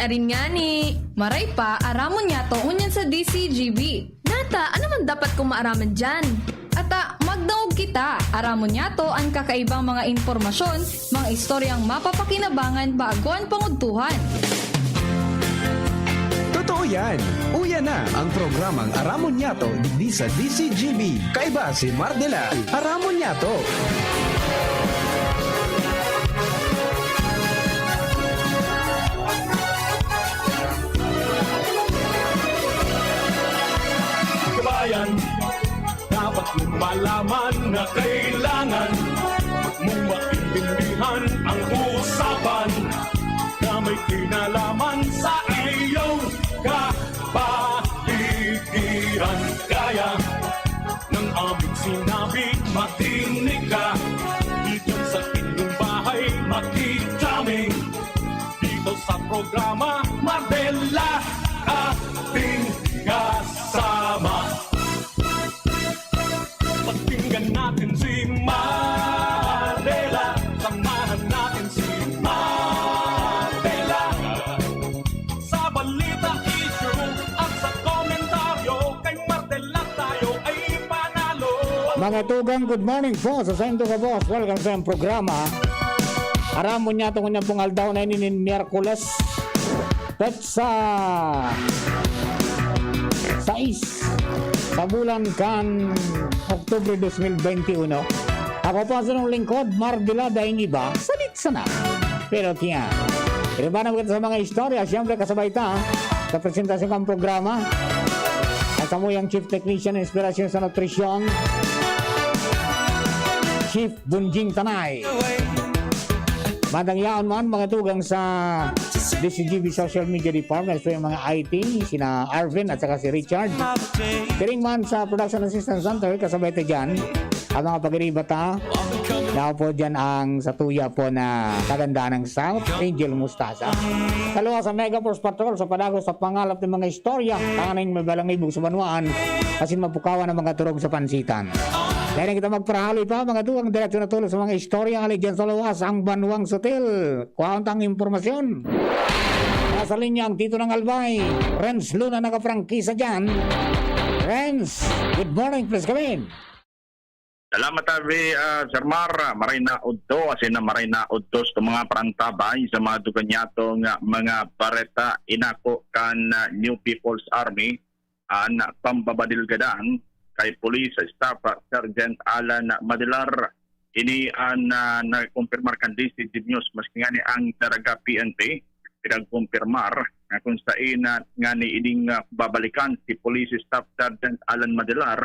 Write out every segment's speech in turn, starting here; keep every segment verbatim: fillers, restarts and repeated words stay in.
Arin ngani, maray pa, aramon niyato ngunyan sa D C G B. Nata, ano man dapat kong maaraman diyan? Ata, magdangog kita, aramon niyato an kakaibang mga impormasyon, mga istoryang mapapakinabangan bago an pangudtuhan. Totoo yan! Uya na ang programang Aramon Niyato digdi sa D C G B. Kaiba si Mardela. Aramon Niyato! Kabayan, dapat mong malaman na kailangan mong maintindihan ang usapan na may kinalaman sa iyong kapaligiran. Kaya ng aming sinabi, makinig ka. Dito sa inyong bahay, makikita kami. Dito sa programa, Mardela, ating kasama. Pakinggan natin si Mardela. Samahan natin si Mardela. Sa balita, issue, at sa komentaryo, kay Mardela tayo ay panalo. Mga tugang, good morning po sa saindo gabos. Welcome sa programa. Aram mo niya, tungod niya pong aldaw na ini nin Miyerkules, petsa sais sa bulan kan Oktubre dos mil benti uno. Ako po ang sinong lingkod, Mardila Daing Iba, salit sana. Pero tiyan, iribanan mo kita sa mga istorya, siyempre kasabay ta sa presentasyon kang programa. At sa muyang Chief Technician Inspirasyon sa Nutrisyon, Chief Bunjing Tanay. Bandang yaon man, mga tugang sa D C G B Social Media Department, so yung mga I T, sina Arvin at saka si Richard. Piring man sa Production Assistance Center, kasabay ta dyan, ang mga pag-iriba ta, na po dyan ang satuya po na kagandahan ng South, Angel Mustasa. Kalua sa Mega Force Patrol, sa padagos sa pangalap ng mga istorya, tanganing mabalangibog sa banwaan, asin mapukawan ang mga turog sa pansitan. Dahil na kita magparahaloy pa, mga tugang, diretso na tulos sa mga istorya, hali dyan sa luwas, ang Banwang Sutil. Kuhaon tang impormasyon. Nasa linya ang Tito ng Albay, Renz Luna nakaprangkisa dyan. Renz, good morning, please come in. Salamat, Avi, ah, Sir Mar. Maray na udto, asin na maray na udto sa mga parantabay sa mga duganyato nga mga bareta inako kan ah, New People's Army, an pambabadilgadan kay Police Staff Sergeant Alan Madilar. Ini an ah, nakumpirmar kan D C G News, maski ngani ang Daraga P N P pinagkumpirmar na kung sain na ngani ining ah, babalikan si Police Staff Sergeant Alan Madilar,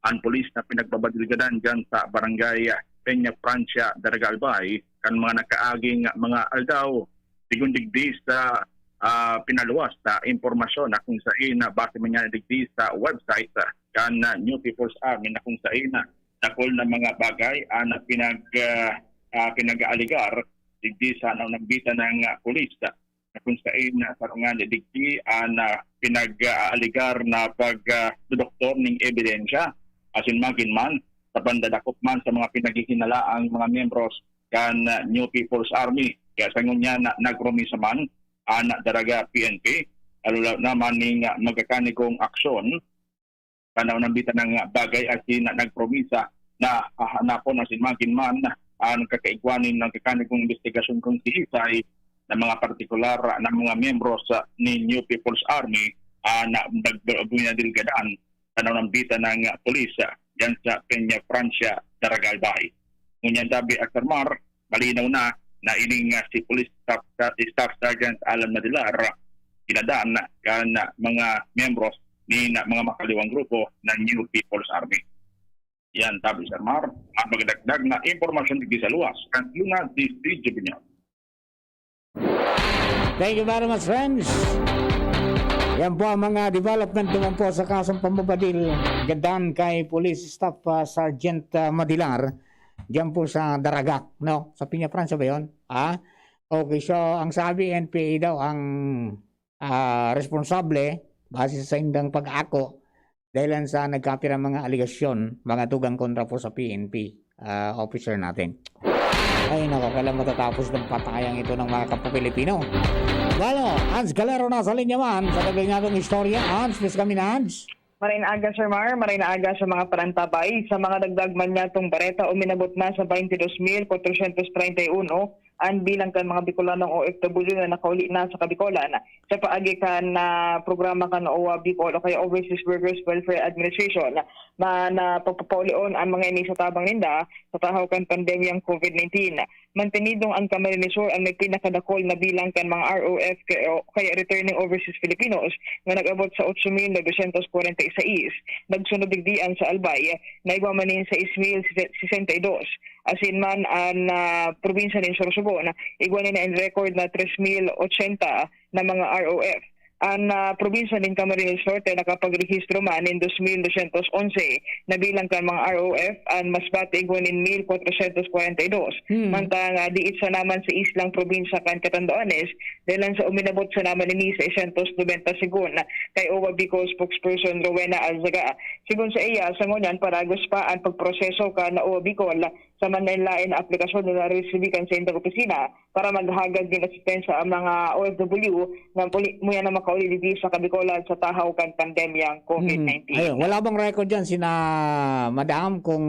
an pulis na pinagbabadilgadan dyan sa barangay Peña Francia, Daraga Albay, kan mga nakaaging mga aldaw. Sigun digdi sa ah, pinaluwas na impormasyon na kung sain na base man yan digdi sa website ah, kan ah, New People's Army na kung sain na dakul na mga bagay ang pinag ah, ah, pinag-aaligar digdi sa naunang bisa ng ah, pulis ah, na kung sain na sarungan digdi ang ah, pinag-aaligar na pagdodoktor ning ebidensya asin magin man sa pandadakop man sa mga pinaghihinalaang mga miyembros kan ah, New People's Army. Kaya sa ngunyan na nagromisa man an Daraga P N P, lalo na man ning ah, magkakanigong aksyon, tanaw ng bitan ng bagay asin na nagpromisa na hahanapon asin magin man ang kakaigwanin ng kakanigong investigasyon kung si Isay na mga partikular na mga miyembros ah, ni New People's Army ah, na nagbinadilgadan tanaw ng bitan ng ah, pulis ah, dyan sa Peña Francia, Daraga Albay. Ngunyan tabi, Sir Mar, malinaw na na ining ah, si Police Staff, Staff Sergeant Alan Madilar, ginadan kan ah, mga miyembros ni na mga makaliwang grupo ng New People's Army. Yan, tabi, Sir Mar, ang magdagdag na impormasyon digdi sa luwas kan Luna D C Jubinyo. Thank you very much, friends. Yan po ang mga development naman po sa kasong pambabadil gadan kay Police Staff ah, Sergeant ah, Madilar. Diyan po sa Daragak, no? Sa Piña Francia ba yun? Ha? Okay, so ang sabi, N P A daw ang ah, responsable base sa indang pag-ako dahilan sa nagkapirang mga aligasyon, mga tugang kontra po sa P N P ah, officer natin. Ay nako, kailan matatapos ng patayang ito ng mga kapwa Pilipino? Bueno, Hans Galero na sa linya man sa dagdag natong istorya. Hans, please kami na, Hans. Maray na aga, Sir Mar. Maray na aga sa mga panantabay. Sa mga dagdag man niyatong bareta, uminabot na sa twenty-two mil four hundred thirty-one an bilang kan mga Bicolanong O F W na nakauli na sa Kabikolan sa paagi kan na programa kan O W A Bicol o kaya Overseas Workers Welfare Administration na napapapaulion ang mga ini sa tabang ninda sa tahaw kan pandemyang COVID nineteen. Mantenidong ang Camarines Sur ang may pinakadakol na bilang kan mga R O F kaya, kaya returning overseas Filipinos nga nag-abot sa otso mil novecientos kwarenta y seis. Nagsunod digdi ang sa Albay na igwa man nin sais mil sesenta y dos. Asin man an ah, probinsya nin Sorsogon, igwa nin na in record na tres mil ochenta na mga R O F. An ah, probinsya nin Camarines Norte nakapagrehistro man nin dos mil dosyentos onse na bilang kan mga R O F, an Masbate igwa nin mil kwatrosyentos kwarenta y dos. Hmm. Mantang ah, diit sa naman sa islang probinsya kan Catanduanes, dahilan sa uminabot sa naman ini seiscientos noventa, segun kay O W A Bicol spokesperson Rowena Alzaga. Segun sa iya, sa ngunyan paragos pa an pagproseso kan O W A Bicol sa manlaen-laen na aplikasyon na naresibi kan saindang opisina para maghagad nin asistensya ang mga O F W na muli, muya na makauli digdi sa Kabikolan sa tahaw kan pandemyang COVID nineteen. Hmm. Ayun, wala bang record dyan sina Madam kung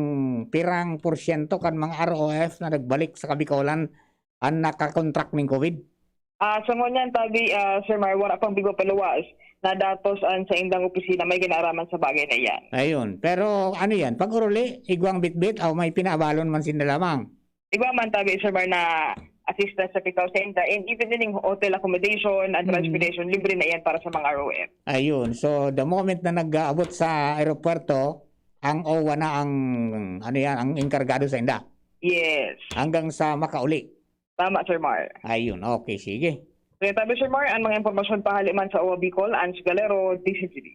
pirang porsyento kan mga R O F na nagbalik sa Kabikolan an nakakontract ning COVID? Ah, sa ngunyan, tabi, ah, Sir Mar, wala pang bigo paluwas na datos an saindang opisina may ginaaraman sa bagay na iyan. Ayun. Pero ano yan? Pag uruli, igwang bitbit o may pinaabalon man sinda lamang? Igwa man, tabi, Sir Mar, na assistance sa pikaw sa inda. And even din yung hotel accommodation and Mm. transportation, libre na yan para sa mga R O F. Ayun. So, the moment na nag-aabot sa aeropuerto, ang O W A na ang, ano yan, ang enkargado sa inda. Yes. Hanggang sa makauli. Tama, Sir Mar. Ayun. Okay, sige. Kaya tabi, Sir Mar, ang mga impormasyon pahali man sa O W A Bicol, Ans Galero, D Z T V.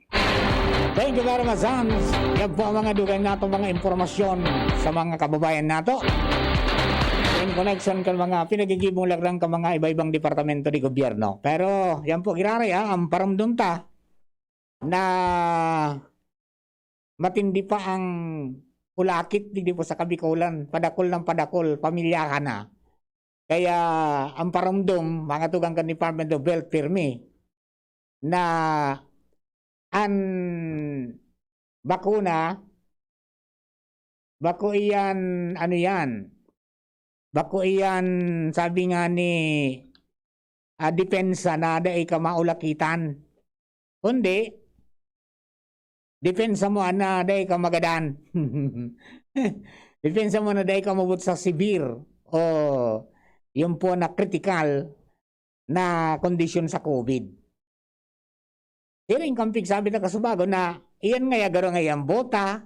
Thank you very much, Hans. Yan po ang mga dugay nato mga impormasyon sa mga kababayan nato in connection kan mga pinagigibong lagrang ka mga iba-ibang departamento di gobyerno. Pero yan po, giraray, ah, ang paramdom ta na matindi pa ang ulakit digdi po sa Kabikolan, padakol ng padakol, pamilyahan na. Kaya ang paramdom, mga tugang kan Department of Health, pirmi, na an bakuna, bako iyan, ano yan, bako iyan, sabi nga ni, ah, depensa na dai ka maulakitan. Kundi, depensa mo na dai ka magadan. Depensa mo na dai ka umabot sa severe o yun po na critical na kondisyon sa COVID. Pero yung kampig sabi na kasubago na iyan nga ya, garo nga yan bota,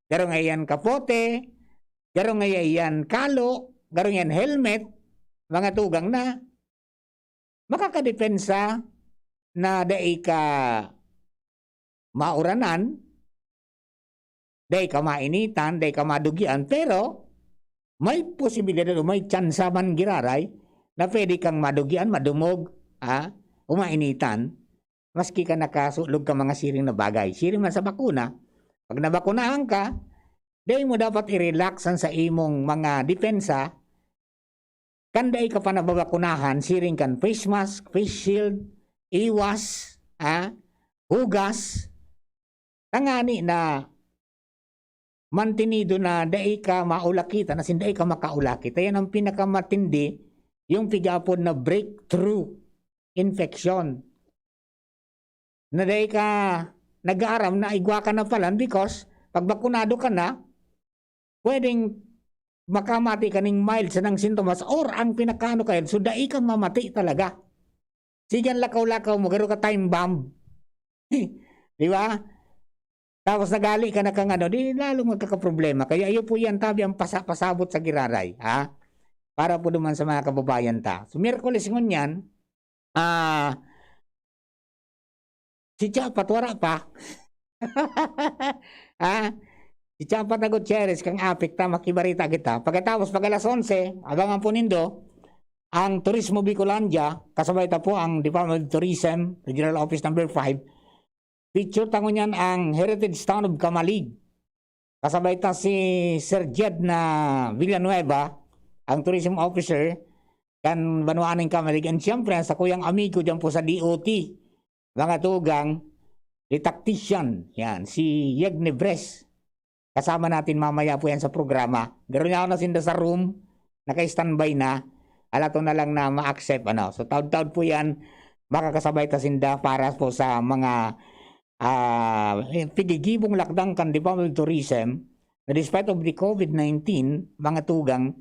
garo nga yan kapote, garo nga yan kalo, garo nga yan helmet, mga tugang na, makakadepensa na dai ka mauranan, dai ka mainitan, dai ka madugian, pero may posibilidad o may tsansa man giraray na pwede kang madugian, madumog, ha, o mainitan, maski ka nakasulog ka mga siring na bagay. Siring man sa bakuna, pag nabakunahan ka, dai mo dapat i-relax an sa imong mga depensa kan dai ka pa nababakunahan, siring kan face mask, face shield, iwas, ha, hugas, tangani na mantinido na dai ka maulakitan, as in, dai ka makaulakit. Ayan ang pinakamatindi, yung pigaapod na breakthrough infection. Na dai ka nag-aaram na igwa ka na palan because pag bakunado ka na, pwedeng makamati ka ning mild sanang sintomas or ang pinakaano kayo, so dai ka mamati talaga. Sige, ang lakaw-lakaw mo, garo ka time bomb. Di ba? Tapos nagali ka na kang ano, di lalong magkakaproblema. Kaya iyo po yan, tabi ang pasa- pasabot sa giraray, ha? Para po naman sa mga kababayan ta. So, Miyerkules ngunyan, ah, si Chapat, wala pa. Ha? Si Chapat na Gutierrez, kang apik ta, makibarita kita. Pagkatapos, pag alas onse, abangan po nindo, ang Turismo Bicolandia, kasabay ta po ang Department of Tourism, Regional Office Number five. Feature ta ngunyan ang Heritage Town of Camalig. Kasabay ta si Sir Jed na Villanueva, ang tourism officer. kan Banwaan nin Kamalig. And siyempre, ang sakuyang amigo diyan po sa D O T, mga tugang, the tactician, yan, si Yeg Nebres. Kasama natin mamaya po yan sa programa. Garo niya ako na sinda sa room, naka-standby na. Halaton na lang na ma-accept, ano. So, taod-taod po yan, makakasabay ta sinda para po sa mga, ah, pigigibong lakdang kan Department of Tourism na despite of the COVID nineteen, mga tugang,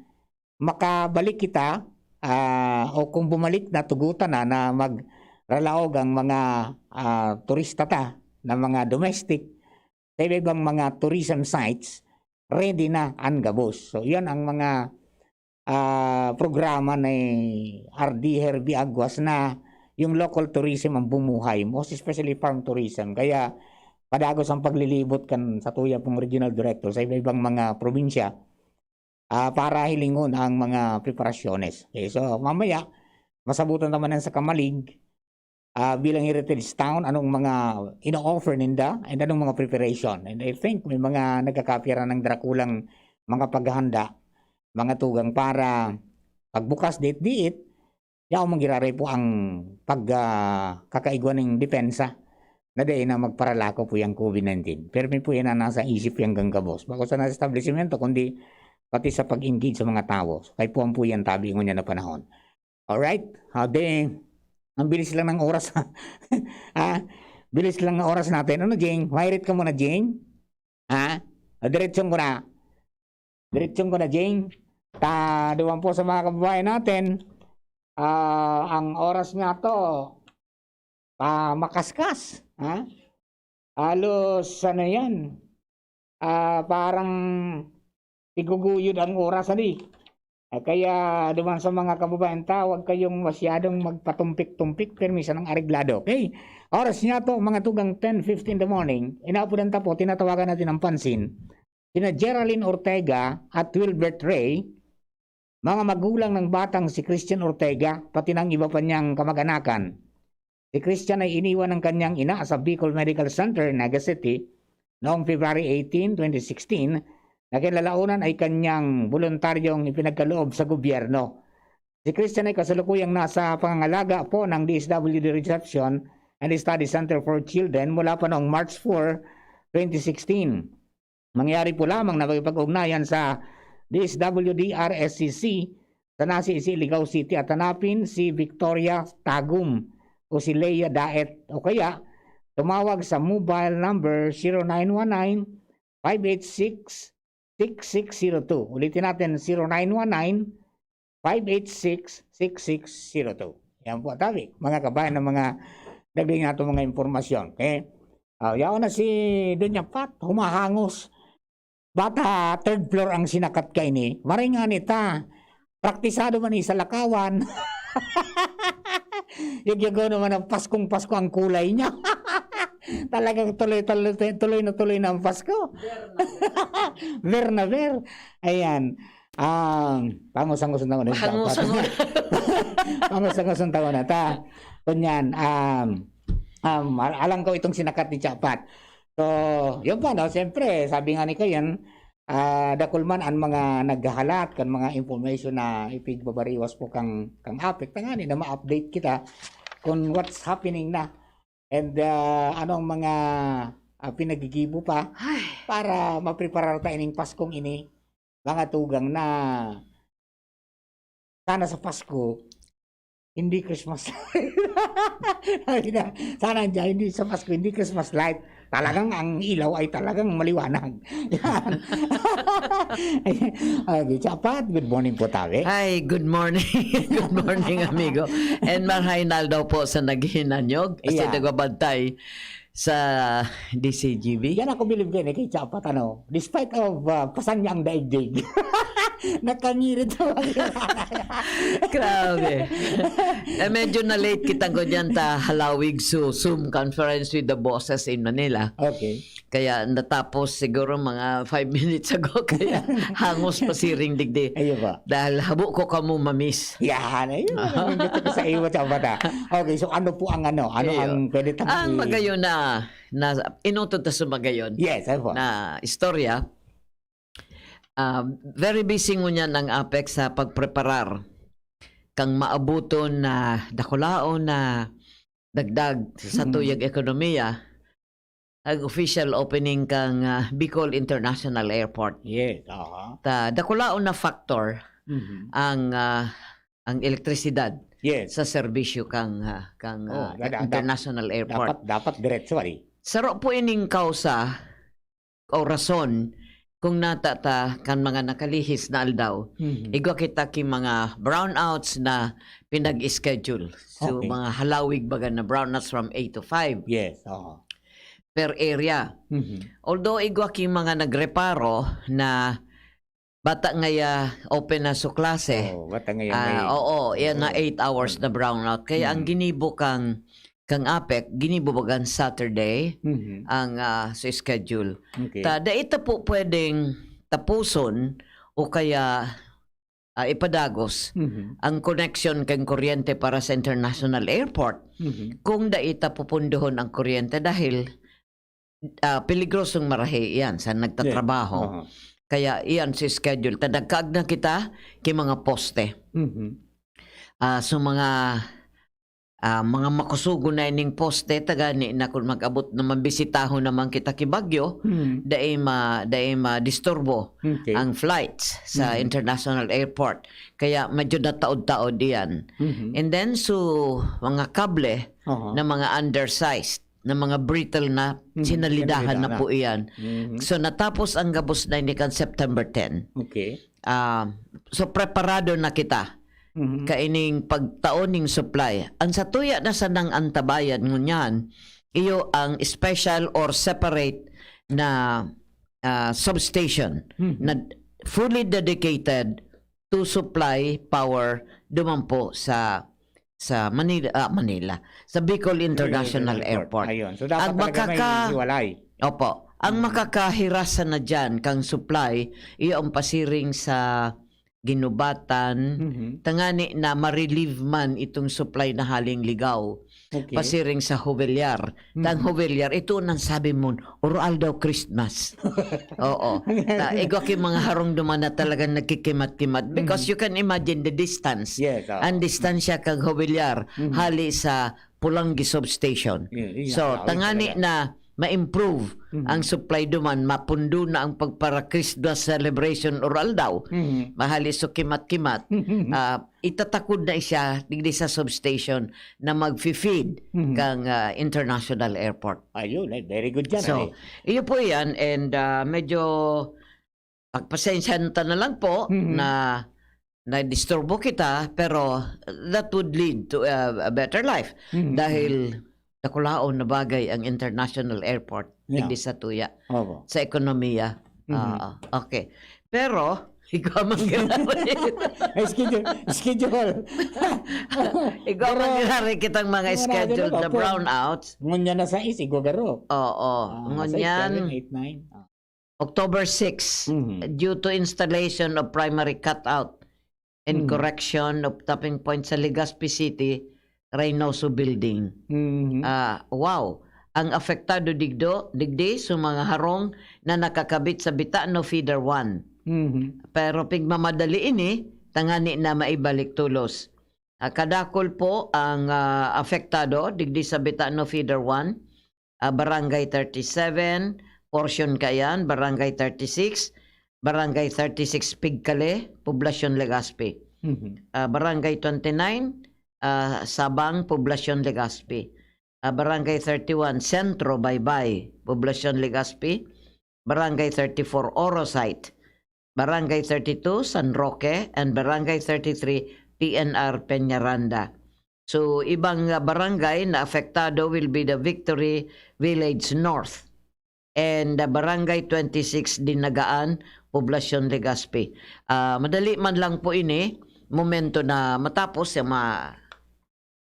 makabalik kita, ah, o kung bumalik na, tugutan na, na magralaog ang mga, ah, turista ta na mga domestic sa iba-ibang mga tourism sites, ready na ang gabos. So, yan ang mga, ah, programa ni R D Herbie Aguas na yung local tourism ang bumuhay, most especially farm tourism. Kaya padagos ang paglilibot kan satuya pong regional director sa iba-ibang mga probinsya, ah, para hilingon ang mga preparasyones. Okay, so mamaya, masabutan naman yan sa Kamalig, ah, bilang heritage town, anong mga ino-offer ninda and anong mga preparation. And I think may mga nagkakapira ng drakulang mga paghahanda, mga tugang para pagbukas diit-diit, yaon man giraray po ang pag, ah, kakaigwa ning depensa na dai na magparalako po yang COVID nineteen. Pero may po yan na nasa isip yang gabos. Bako sa nasa establishmento, kundi pati sa pag-engage sa mga tawo. So, kay puwan po yan tabi ngunyan na panahon. Alright? Hadi, ang bilis lang ng oras. Ha? Bilis lang ng oras natin. Ano, Jing? Mahirit ka muna, Jing? Ha? Ah, diretsyon ko na. Diretsyon ko na, Jing. Ta, duman po sa mga kababayan natin, ah, ang oras nga to, pa makaskas, ha? Halos, ano yan, ah, parang iguguyod ang oras, ano eh. Ah, kaya duman sa mga kababayan ta, huwag kayong masyadong magpatumpik-tumpik, permisan ng areglado. Okay? Oras niya to, mga tugang ten fifty in the morning, inaapod ang tapo, tinatawagan natin ang pansin. Sina Geraldine Ortega at Wilbert Ray, mga magulang ng batang si Christian Ortega, pati ng iba pa niyang kamag-anakan. Si Christian ay iniwan ng kanyang ina sa Bicol Medical Center, Naga City, noong February eighteen, twenty sixteen, na kinalaunan ay kanyang boluntaryong ipinagkaloob sa gobyerno. Si Christian ay kasalukuyang nasa pangangalaga po ng D S W D Reception and Study Center for Children mula pa noong March four, twenty sixteen. Mangyari po lamang na makipag-ugnayan sa D S W D R S C C sa nasa Isigao City at hanapin si Victoria Tagum o si Leia Daet, o kaya tumawag sa mobile number zero nine one nine, five eight six, six six zero two. Ulitin natin, zero nine one nine, five eight six, six six zero two. Yan po, tabi, mga kabayan, ng mga dagdag nato mga impormasyon. Okay? Ah, yaon na si Doña Pat, humahangos. Bata, third floor ang sinakat kaini. Maray nga nita, praktisado man ni sa lakawan. Yagyago naman ang Paskong Pasko ang kulay niya. Talagang tuloy, tuloy, tuloy na tuloy na ang Pasko. Ver na ver. Ayan. Um, pangusang-usong taon na. Pangusang-usong. Pangusang-usong taon na ta. Kunyan, um, um, al-, alang ko itong sinakat ni Chapat. So, yun po, no? Siyempre, sabi nga ni Kayan, ah, dakul man ang mga naghahalat kan mga information na ipigbabariwas po kang, kang APEC. Tangani na ma-update kita kung what's happening na. And, ah, ano ang mga, ah, pinagigibo pa Ay. para mapreparar ta ining Paskong ini, mga tugang, na sana sa Pasko, hindi Christmas light. Ay, na, sana dyan, hindi sa Pasko, hindi Christmas light. Talagang ang ilaw ay talagang maliwanag. Yan. Ay, Chapat, good morning po, tabi. Hi, good morning. Good morning, amigo. And marhay na aldaw po sa naghihinanyog, sa Yeah. nagabantay sa D C G B. Yan ako bilib kayo, kay Chapat, ano, despite of, ah, pasan niya ang daigdig. Nakangirit sa mga Grabe. Eh, medyo na-late kitang ko dyan ta halawig sa Zoom conference with the bosses in Manila. Okay. Kaya natapos siguro mga five minutes ago. Kaya hangos pa siring digdi. Ayun ba? Dahil habo ko kamo mamiss. Yan, ayun. Ang gusto ko sa iyo, Chapat, ah. Okay, so ano po ang ano? Ano Iyo. ang pwede tang Ang i- magayon na, na inutod ta sa magayon Yes, ayun po. na istorya. Ah, very busy ngunyan ang APEC sa pagpreparar ang maabuton na dakulaon na dagdag sa Mm. tuyang ekonomiya, ang official opening kang, ah, Bicol International Airport. Yes, aha. Ta dakulaon na factor Mhm. ang, ah, ang elektrisidad Yes. sa serbisyo kang, ah, kang, Oh, ah, da- da- International Airport. Dapat, dapat diretso, ari. Saro po ining kausa o rason kung nata ta kan mga nakalihis na aldaw. Mhm. Igwa kita ki mga brownouts na pinag-schedule. So, Okay. mga halawig baga na brownouts from eight to five Yes, oo. per area. Mhm. Although igwa ki mga nagreparo na bata ngaya open na su klase. Oh, bata ngayon Ah, may oo, yan na oo. eight hours na brownout. Kaya ang Mm. ginibo kang kang APEC, ginibo bagan Saturday Mhm. ang ah, sa schedule. Okay. Ta dai ta po pwedeng tapuson o kaya ah, ipadagos Mhm. ang connection kang kuryente para sa international airport Mhm. kung dai ta pupundohon ang kuryente dahil ah, peligrosong marahi yan sa nagtatrabaho. Aha. Kaya iyan si schedule. Ta nagkaag na kita ki mga poste. Mhm. Ah, so mga ah, mga makusugon na ining poste, tagani na kung mag-abot naman, bisitahon naman kita ki Baguio, Mhm. dai ma dai madisturbo Okay. ang flights sa Mhm. international airport. Kaya medyo nataod-taod iyan. Mhm. And then, so, mga kable Aha. na mga undersized, na mga brittle na Mhm. sinalidahan na Sinalidahan. po iyan. Mhm. So, natapos ang gabos na ini kan September ten. Okay. Ah, so, preparado na kita Mhm. kaining pagtao ning supply. Ang satuya na sanang antabayan ngunyan, iyo ang special or separate na ah, substation Mhm. na fully dedicated to supply power duman po sa sa Manila, ah, Manila, sa Bicol International Airport. Ayun. So, dapat Ang talaga may makaka- hiwalay. Opo. Ang Mhm. makakahirasa na dyan kang supply, iyo ang pasiring sa Ginubatan, Mhm. tangani na ma-relieve man itong supply na haling ligaw, Okay. pasiring sa Jovellar. Tang Mhm. Jovellar, ito nang sabi mo, "Oro aldaw Christmas." Oo. Ta, igwa ki mga harong duman na talagang nagkikimat-kimat because Mhm. you can imagine the distance. Yes, oo. Ang distansya kang Jovellar, Mhm. hali sa Polangui substation. Yun, yun, So, nakawin tangani talaga. na ma-improve Mhm. ang supply duman, mapundo na ang pagpara-Christmas celebration or aldaw. Mhm. Mahali so kimat-kimat. Ah, itatakod na siya digdi sa substation na magfi-feed Mhm. kang, ah, international airport. Ayun, eh, very good yan, So, eh. iyo po yan and, ah, medyo pagpasensyahan ta na lang po Mhm. na nadisturbo kita, pero that would lead to a, a better life. Mhm. Dahil dakulaon na bagay ang international airport Yeah. digdi sa tuya, Opo. sa ekonomiya. Mhm. Ah, okay. Pero, ikaw man ginamit. Ay, schedule. Schedule. Ikaw man Pero, ginamit kitang mga mga scheduled ano na pa po? Brownouts. Ngunyan na sais, igwa garo. Oo. Ah, Ngunyan, sais, seven, eight, nine. Ah. October six, Mhm. due to installation of primary cutout and Mhm. correction of tapping point sa Legazpi City, Reynoso Building. Mhm. Ah, wow. Ang apektado digdo, digdi sa mga harong na nakakabit sa Bitano Feeder one. Mhm. Pero pigmamadali ini, tangani na maibalik tulos. Ah, kadakol po ang, ah, apektado digdi sa Bitano Feeder one, ah, Barangay thirty-seven, portion kayan, Barangay thirty-six, Barangay thirty-six Pigcale, Poblacion Legazpi. Mhm. Ah, Barangay twenty-nine, ah, Sabang, Poblacion Legazpi. Ah, Barangay thirty-one, Centro, Baybay, Poblacion Legazpi. Barangay thirty-four, Orosite. Barangay thirty-two, San Roque, and Barangay thirty-three, P N R Peñaranda. So, ibang, ah, barangay na apektado will be the Victory Village North and, ah, Barangay twenty-six, Dinagaan, Poblacion Legazpi. Ah, madali man lang po ini, momento na matapos sa ma-,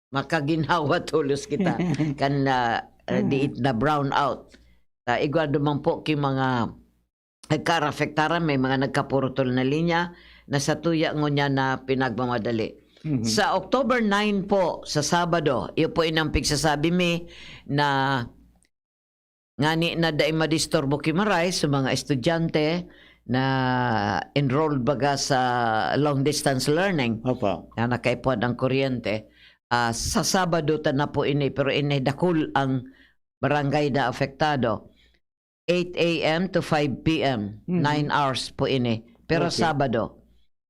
makaginhawa tulos kita kan, ah, ah, diit na brownout. Ah, igwa duman po ki mga nagkaarapektaran, may mga nagkapurutol na linya na sa tuya ngunyan na pinagmamadali. Mhm. Sa October nine po, sa Sabado, iyo po inang pigsasabi mi na ngani na dai madisturbo ki maray sa mga estudyante, na enrolled baga sa long distance learning, Opo. na nakaipon ang kuryente. Ah, sa Sabado ta na po ini, pero ini dakul ang barangay na apektado. Eight a m to five p m, Mhm. nine hours po ini. Pero Okay. Sabado.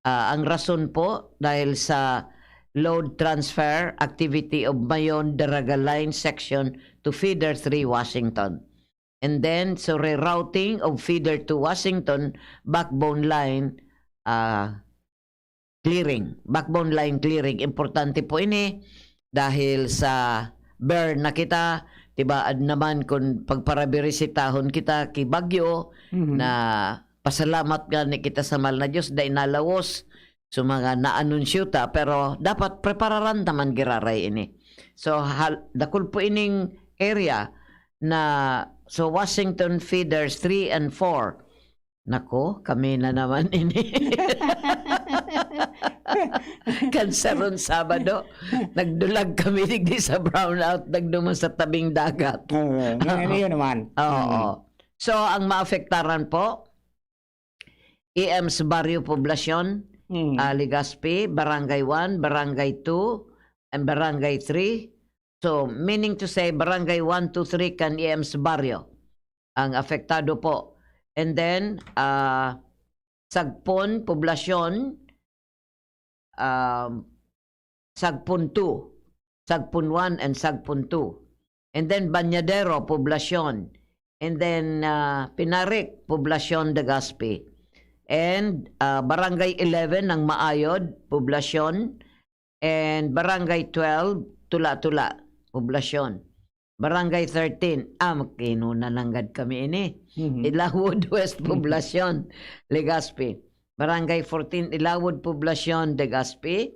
Ah, ang rason po, dahil sa load transfer activity of Mayon Daraga Line section to feeder three Washington. And then, so rerouting of feeder to Washington, backbone line, ah, clearing. Backbone line clearing. Importante po ini dahil sa burn na kita, diba, ad naman kung pagparabirisitahon kita ki Bagyo, Mhm. na pasalamat nga ni kita sa mahal na Diyos, dai nalawos sa mga naanunsyo ta, pero dapat prepararan ta man giraray ini. So, hal-, dakul po ining area na, so Washington feeders three and four. Nako, kami na naman ini. Kan saron Sabado, nagdulag kami digdi sa brownout, nagduman sa tabing dagat. Oo, ngayon, yun naman. Oo. So, ang maapektaran po, E M's Barrio Poblacion, Mm. ah, Legazpi, Barangay one, Barangay two, and Barangay three. So, meaning to say, Barangay one, two, three kan E M's Barrio ang apektado po. And then, ah, Sagpon, Poblacion, um, Sagpon two, Sagpon one, and Sagpon two. And then Bañadero, Poblacion. And then, ah, Pinarik, Poblacion, Legazpi. And, ah, Barangay eleven ng Maayod, Poblacion. And Barangay twelve, Tula-Tula, Poblacion. Barangay thirteen, ah, magkinuna nanggad kami ini. Mhm. Ilawod West, Poblacion, Legazpi. Barangay fourteen, Ilawod, Poblacion, Legazpi.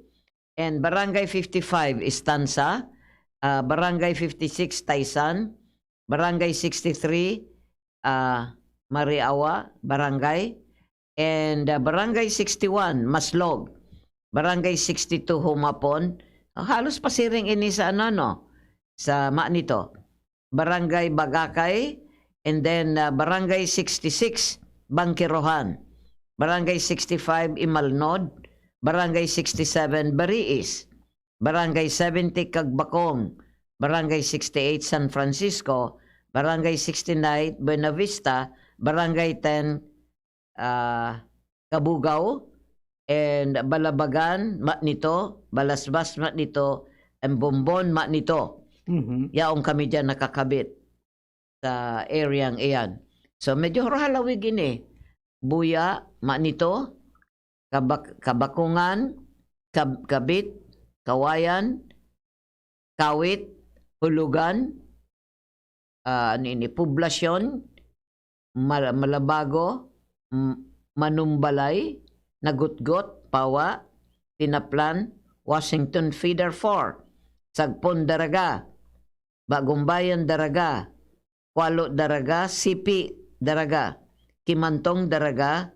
And Barangay fifty-five, Estancia. Ah, Barangay fifty-six, Taysan. Barangay sixty-three, ah, Mariawa, Barangay. And, ah, Barangay sixty-one, Maslog. Barangay sixty-two, Humapon. Ah, halos pasiring ini sa ano, no? Sa Manito. Barangay Bagacay, and then, ah, Barangay sixty-six, Bangkirohan. Barangay sixty-five, Imalnod. Barangay sixty-seven, Bariis. Barangay seventy, Cagbacong. Barangay sixty-eight, San Francisco. Barangay sixty-nine, Buenavista. Barangay ten, ah, Cabugao. And Balabagan, Manito. Balasbas, Manito. And Bombon, Manito. Mhm. Yaon kami diyan nakakabit sa area iyan. So, medyo halawig ini. Buya, Manito, Kabak-, Kabakungan, Kab-, Kabit, Kawayan, Kawit, Hulugan, ah, ano ini, Poblacion, Mal-, Malabago, M-, Manumbalay, Nagutgot, Pawa, Tinaplan, Washington Feeder four, Sagpon, Daraga, Bagumbayan, Daraga, Kualo, Daraga, Sipi, Daraga, Kimantong, Daraga,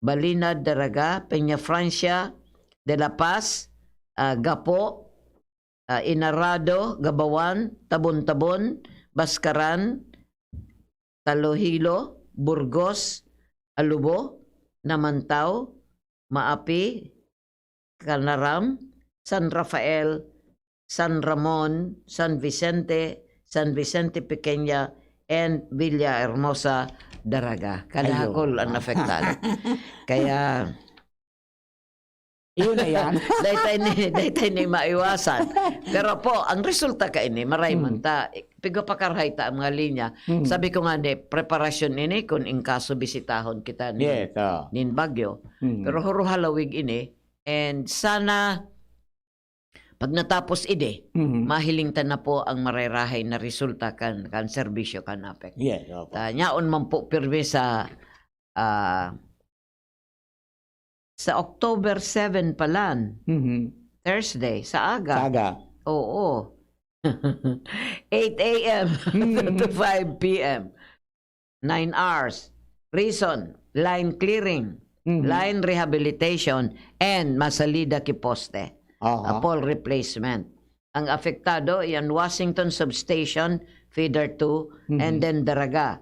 Balinad, Daraga, Peñafrancia, De La Paz, ah, Gapo, ah, Inarado, Gabawan, Tabon-Tabon, Bascaran, Talohilo, Burgos, Alubo, Namantao, Maapi, Canaram, San Rafael, San Ramon, San Vicente, San Vicente Pequeña, and Villahermosa, Daraga. Kalahakol ang apektado. Kaya, Iyon na yan. daytay ni, daytay ni maiwasan. Pero po, ang resulta kaini, maray man Hmm. ta, pigapakarahay ta ang mga linya. Hmm. Sabi ko nga ni, preparasyon ini kung in kaso bisitahon kita ni, Yes, oh. nin Bagyo. Hmm. Pero huro halawig ini. And sana, pag natapos ini, Mhm. mahiling ta na po ang marerahay na resulta kan, kan serbisyo kan APEC. Yes, opo. Ta, nyaon man po pirmi sa, ah, sa October seven palan, Mhm. Thursday, sa aga. Sa aga. Oo. eight a m Mm. to five p m. Nine hours. Reason, line clearing, Mhm. line rehabilitation, and masalida ki poste. Aha. A pole replacement. Ang apektado, yan Washington Substation, Feeder two, Mhm. and then Daraga.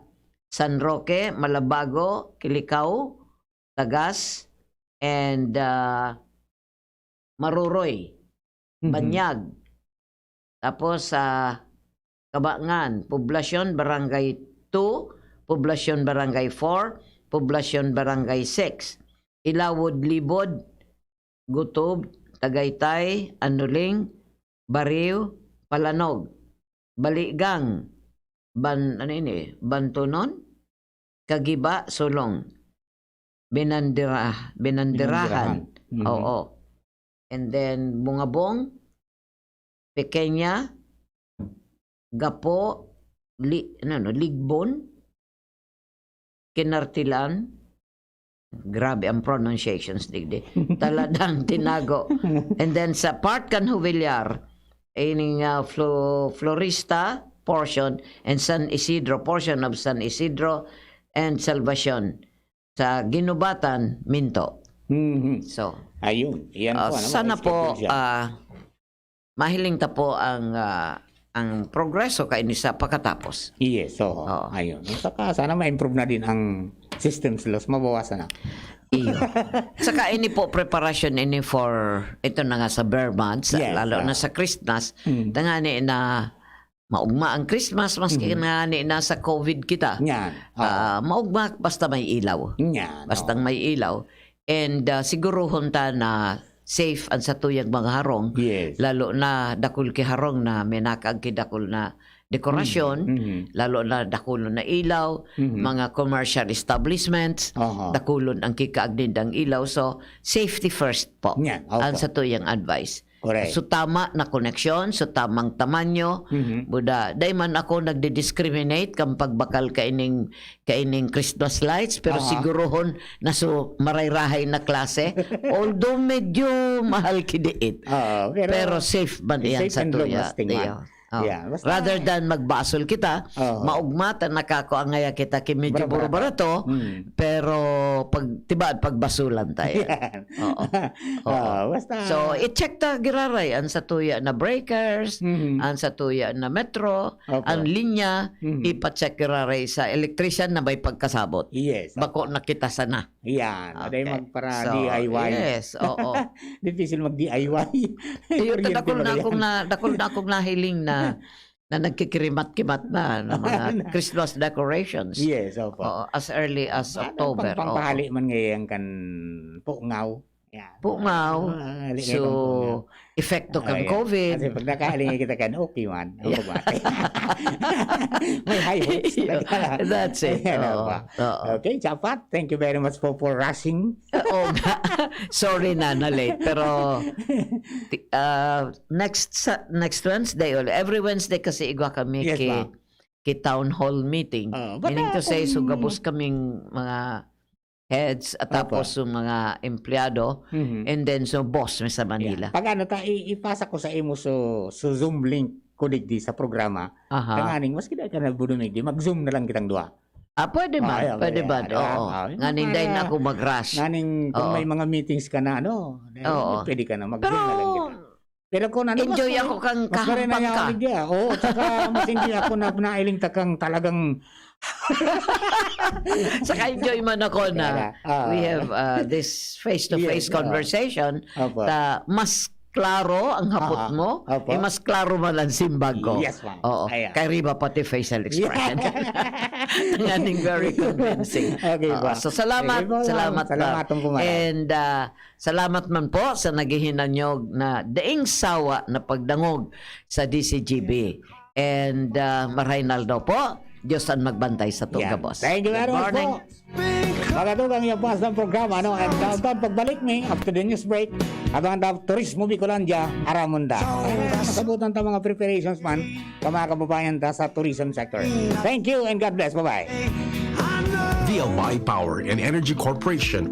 San Roque, Malabago, Kilicao, Tagas, and, ah, Maruroy, Mhm. Banyag. Tapos sa Kabangan, Poblacion, Barangay two, Poblacion, Barangay four, Poblacion, Barangay six, Ilawod, Libod, Gutob, Tagaytay, Anuling, Bariw, Palanog, Baligang, Ban-, ano ini? Bantonon? Kagiba, Solong. Binandera-, Binanderahan. Binanderahan. Mhm. Oo. And then, Bungabong, Pequeña, Gapo, Li-, ano, no, Ligbon, Kinartilan. Grabe ang pronunciations, digdi. Taladang, Tinago. And then, sa part kan Jubillar, ining, ah, Flo-, Florista portion and San Isidro, portion of San Isidro and Salvacion. Sa Guinobatan, Minto. Mhm. So, Ayun, iyan ah, po, ano, sana po, schedule siya. ah, mahiling ta po ang, ah, ang progreso kaini sa pakatapos. Yes, oo. Oo. Ayun. Saka sana ma-improve na din ang systems laws, mabawasan na. Iyo. Saka ini po, preparasyon ini for, ito na nga sa ber months, Yes, lalo ah. na sa Christmas, Mm. tangani na maugma ang Christmas, maski Mhm. ngani nasa covid kita. Yan. Oo. Ah, maugma basta may ilaw. Yan, Bastang oo. may ilaw. And, ah, siguruhon ta na safe ang satuyang mga harong. Yes. Lalo na dakul ki harong na may nakaagki dakul na dekorasyon, Mhm, mhm. lalo na dakulon na ilaw, Mhm. mga commercial establishments, Aha. dakulon ang kikaagdi nindang ilaw. So, safety first po Yan, opo. ang satuyang advice. Correct. So, tama na koneksyon, so, tamang tamanyo. Mhm. Buda, dai man ako nagdi-discriminate kan pagbakal kaining, kaining Christmas lights, pero Aha. sigurohon na so, maray-rahay na klase. Although medyo mahal kidiit. Oo, pero Pero safe man iyan safe sa and long tuya, lasting man. tiya. Oh. Yeah, basta Rather than magbasol kita, Oo. maugma ta nakakua ngaya kita ki medyo Barato-barato. buro-barato, Hmm. pero pag, tiba, pagbasulan tayo. Yan. Oo. Oo. Oo, basta So, i-check ta giraray ang satuya na breakers, Mhm. ang satuya na metro, Opo. ang linya, Mhm. ipa-check giraray sa electrician na may pagkasabot. Yes, Bako opo. na kita sana. Yan, aday Okay. magpara So, D I Y. yes, oo. Difícil mag-D I Y. Iyo, Kuryente dakul na magaling. akong na, dakul na akong nahiling na, na nagkikirimat-kimat na, ng mga Christmas decorations. Yes, opo. Oo, as early as Ano, October, pang-, oo. pangpahali man ngayon kan pungaw. Yan. Pungaw. Ah, hali So, ngayon kan pungaw. epekto kan Ayan. covid. Kasi pag nakahaling kita kan, okay man. Ang Yeah. babae. May high hopes. That's it. Ayan, Oo. opo. Oo. Okay, Chapat, thank you very much for, for rushing. Oo nga. Sorry na, na-late. Pero, ti-, ah, next sa, next Wednesday, uli. Every Wednesday kasi igwa kami Yes, ki, ma'am. ki town hall meeting. Oo, Meaning to baka say, so kung gabos kaming mga heads at Opo. tapos yung mga empleyado, Mhm. and then so boss mi sa Yeah. Manila. Pag ano ta, i-, ipasa ko sa imo so, so Zoom link ko digdi sa programa. Aha. Tanganing, maski dai ka na budumig di, mag-Zoom na lang kitang duha. Ah, pwede Ah, man, ayan, pwede ayan, man, ayan, oo. ah, yung Nganing dai na mga ako mag-rush. Nganing kung Oo. may mga meetings ka na, ano, eh, Oo. pwede ka na, mag-Zoom Pero na lang kita. Pero kung ano, mas enjoy pare-, ako kang mas pare na kahampang niya ka. ako, digdi, ah. Oo, tsaka mas enjoy ako na nailing ta kang talagang Saka enjoy man ako na Kaya, ah. we have, uh, this face-to-face Yes, ah. conversation Opo. ta mas klaro ang hapot Ah, ah. mo, Opo. eh, mas klaro man ang simbag ko. Yes, ma'am. Oo. Ayan. Kay Riba pati facial expression. Yeah. Nganing very convincing. Okay Oo. po. So, salamat. Sige po, ma'am. Salamat, ma'am. Salamat po, ma'am. And, ah, salamat man po sa naghihinanyog na daing sawa na pagdangog sa D C G B. And, ah, marahay na aldaw po. Diyos ang magbantay sa Yan. Tugabos. Thank you very Good much morning. po. Mga tugang, yan po ang programa, no? And downtown, pagbalik mi, after the news break, abangan daw Turismo Bicolandia, Aramunda. Masabutan ta mga preparations man, pa mga kababayan ta sa tourism sector. Thank you and God bless. Bye-bye. V L Y Power and Energy Corporation, or